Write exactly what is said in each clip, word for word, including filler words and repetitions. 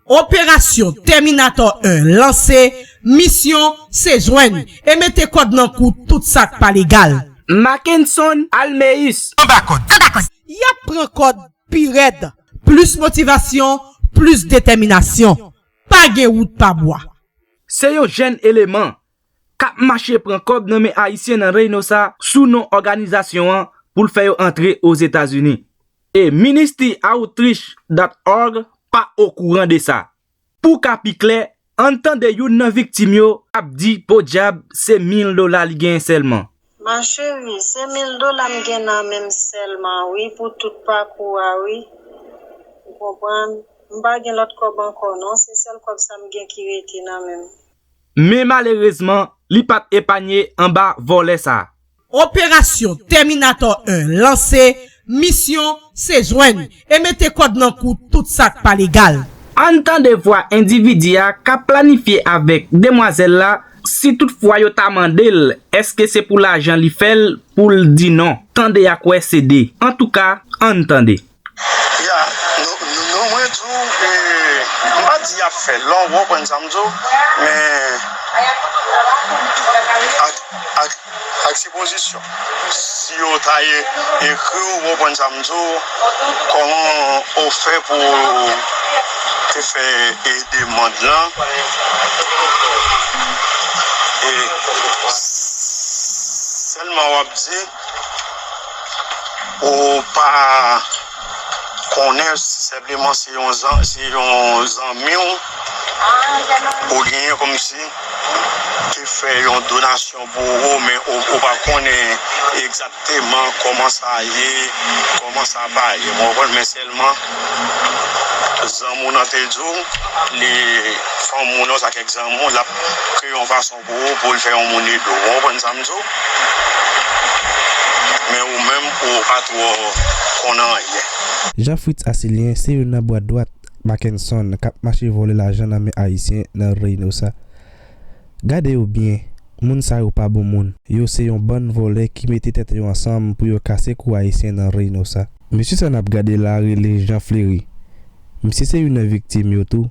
Operasyon Terminator en lanse, misyon se jwenn e mete kòd nan kou tout sa k pa legal. Mackenson Alméus. Anba kòd. Y ap pran kòd pi rèd. Plis motivasyon, plis detèminasyon. Pa gen wout pa bwa. Se yon jèn eleman k ap mache pran kòb nan men Ayisyen nan Reynosa sou non òganizasyon an pou l fè yo antre Ozetazini. E Ministry Outreach dot org pa okouran de sa. Pou ka pi klè, ann tande youn nan viktim yo ap di podyab se mil dola li genyen sèlman. Ma chérie, se mil dola m gen nan men m sèlman wi, pou tout pakou a wi. Ou konprann? M pa gen lòt kòb ankò non, se sèl kòb sa m gen ki rete nan men m. Men malerezman, li pa t epanye anba vòlè sa. Operasyon Terminator en lanse, misyon se jwenn e mete kòd nan kou tout sa k pa legal. Ann tande vwa endividi a k ap planifye avèk demwazèl la, si toutfwa yo ta mande l èske se pou lajan li fè l, pou l di non. Tande ak wè se de. Antouka, ann tande. Ya, nou, nou, nou, mwen di w, e, m pa di y ap fè l non, w konprann sa m di w, men ak, ak, ak sipozisyon. Si yo ta e, ekri w, w konprann sa m di w, kòman w fè pou w te fè e demann lan, e sèlman w ap di, ou pa konnen, senpleman se yon zan-, se yon zanmi w ou genyen kòmsi te fè yon donasyon pou ou, men ou, ou pa konnen egzakteman kòman sa ye, kòman sa pa ye. Ou konprann? Men sèlman zanmi w nan te di w, li, fanmi w nan, sa kèk zanmi w, l ap kreye yon fason pou ou, pou l fè yon moun ede w. Ou konprann sa m di w? Men ou menm, ou pa twò konn anyen. Jean Fritz Asselien se youn nan bra dwat Mackenson k ap mache vòlè lajan nan men Ayisyen nan Reynosa. Gade yo byen, moun sa yo pa bon moun. Yo se yon bann vòlè ki mete tèt yo ansanm pou yo kase kou Ayisyen nan Reynosa. Mesye sa n ap gade la rele Jean Fleury. Misye se youn nan viktim yo tou,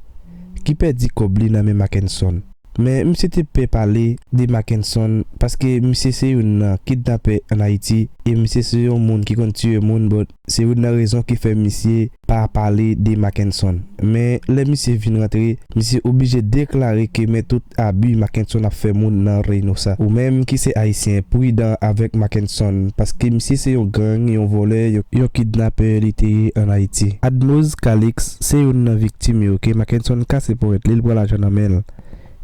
ki pèdi kòb li nan men Mackenson. Men misye te pè pale de Mackenson, paske misye se youn nan kidnapè ann Ayiti, e misye se yon moun ki konn tiye moun, but se youn nan rezon ki fè misye pa pale de Mackenson. Men lè misye vin rantre, misye oblije deklare ke men tout abi Mackenson ap fè moun nan Reynosa. Ou menm ki se Ayisyen, pridan avèk Mackenson, paske misye se yon gang, yon vòlè, yon, yon kidnapè li te ye ann Ayiti. Admoz Calix se youn nan viktim yo ke Mackenson kase ponyèt li, l pran lajan nan men l.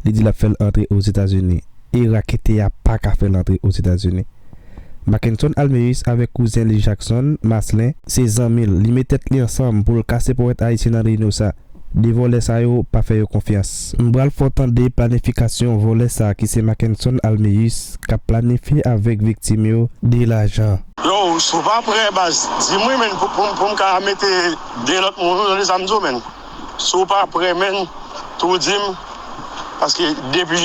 Li di l ap fè l antre Ozetazini. E raketè a pa ka fè l antre Ozetazini. Mackenson Alméus avèk kouzen li Jackson Maslin se zanmi l. Li met tèt li ansanm pou l kase ponyèt Ayisyen nan Reynosa. De vòlè sa yo pa fè yo konfyans. M pral fè w tande planifikasyon vòlè sa ki se Mackenson Alméus k ap planifye avèk viktim yo de lajan. Yo, si w pa prè, baz, di m wi, men, pou, pou, pou m ka mete de lòt moun, ou tande sa m di w, men. Si w pa prè, men, tou di m, paske depi,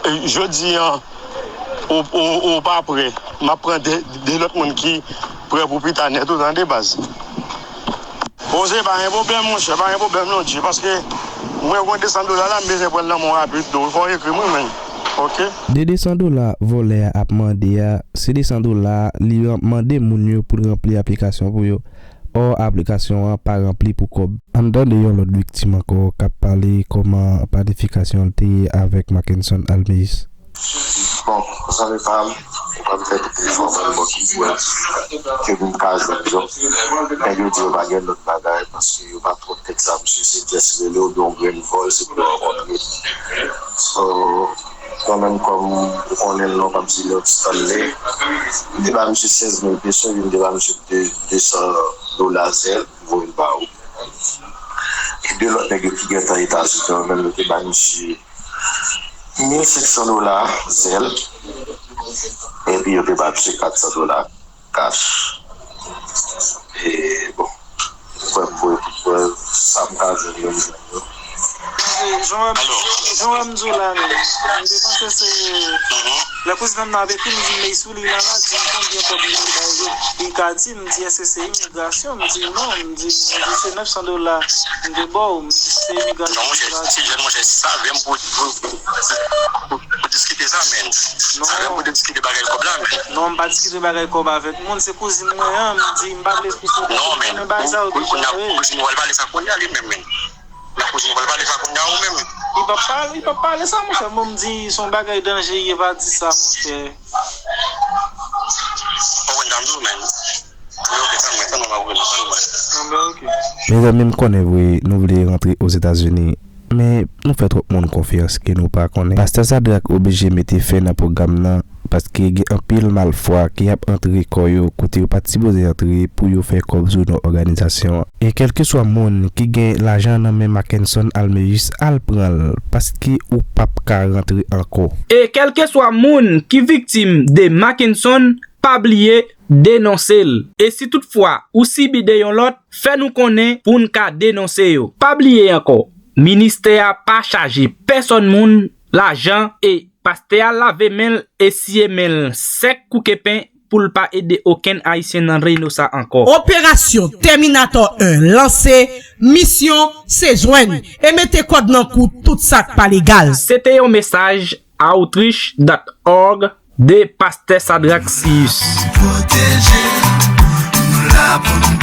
eh, jodi an, ou, ou, ou pa prè, m ap pran de, de lòt moun ki prè pou pita nèt, ou tande, baz. Poze, pa gen pwoblèm, monchè, pa gen pwoblèm non, Dji, paske mwen, yon de san dola la, m bezwen pran l nan men w rapid, tou, fò w ekri m wi, men. Oke? De de san dola vòlè a ap mande a, se de san dola li ran-, mande moun yo pou l ranpli aplikasyon pou yo. Ò, aplikasyon an pa ranpli pou kòb. Ann tande yon lòt viktim ankò k ap pale kòman planifikasyon l te ye avèk Mackenson Alméus. Bon, zanmi pa m, ou pa m fè tout efò mwen bò ki pwèv ke m ka jwenn yo. Nèg yo di yo pa gen lòt bagay paske yo pa twò tèt sa, misye se jès rele w, yon grenn vòl, se pou yo rankontre. So, kanmenm, kòm ou konnen l non, kòmsi Lord Stanley, m te ba misye sèz mil peso, epi m te ba misye de, de san dola zèl, voye l ba ou. E de lòt nèg yo ki gentan Etazini an menm, yo te ba misye mil senk san dola zèl, epi yo te ba misye kat san dola kach. E, bon, prèv, prèv, prèv, sa m ka jwenn yo, m jwenn yo. Jan w ap di w la menm, m te panse se lè prezidan m nan ap ekri m, di m mèy sou li nan la, di m konbyen kòb li bay yo. Li ka di m, di èske se imigrasyon, m di non, m di, m di se nèf san dola m te ba w, m di se imigrasyon. Non monchè, ti jèn monchè, sa vle m pou pou diskite sa menm. Sa vle m pou diskite bagay kòb la menm. Non, m pa diskite bagay kòb avèk moun, se kouzin mwen an, m di m pa vle diskite. Non men, men bagay sa yo ki kouzin mwen pral pale sa kounye a li menm menm. Nan kouzin pral pale sa kounye a ou menm. Li p ap pale, li p ap pale sa monchè, mwen m di se yon bagay danje, li pa di sa monchè. Ou konn jan m di w menm. Li oke sa mwen, sa mwen m ap rele sa mwen. Anben oke. Mezanmi, m konnen vre nou vle rantre Ozetazini, men nou fè twòp moun konfyans ke nou pa konnen. Pastè Sadrak oblije mete fen nan pwogram nan paske gen anpil malfwa ki ap antre kò yo kote yo pa t sipoze antre pou yo fè kòb sou non òganizasyon an. E kèlkeswa moun ki gen lajan nan men Mackenson Alméus, al pran l paske ou p ap ka rantre ankò. E kèlkeswa moun ki viktim de Mackenson, pa bliye denonse l. E si toutfwa ou sibi de yon lòt, fè nou konnen pou n ka denonse yo. Pa bliye ankò, ministè a pa chaje pèsòn moun lajan e pastè a lave men l e siye men l sèk kou kepen pou l pa ede okenn Ayisyen nan Reynosa ankò. Operasyon Terminator en lanse, misyon se jwenn e mete kòd nan kou tout sa k pa legal. Se te yon mesaj outreach dot org de pastè Sadrak Sius. Pwoteje, nou la pou n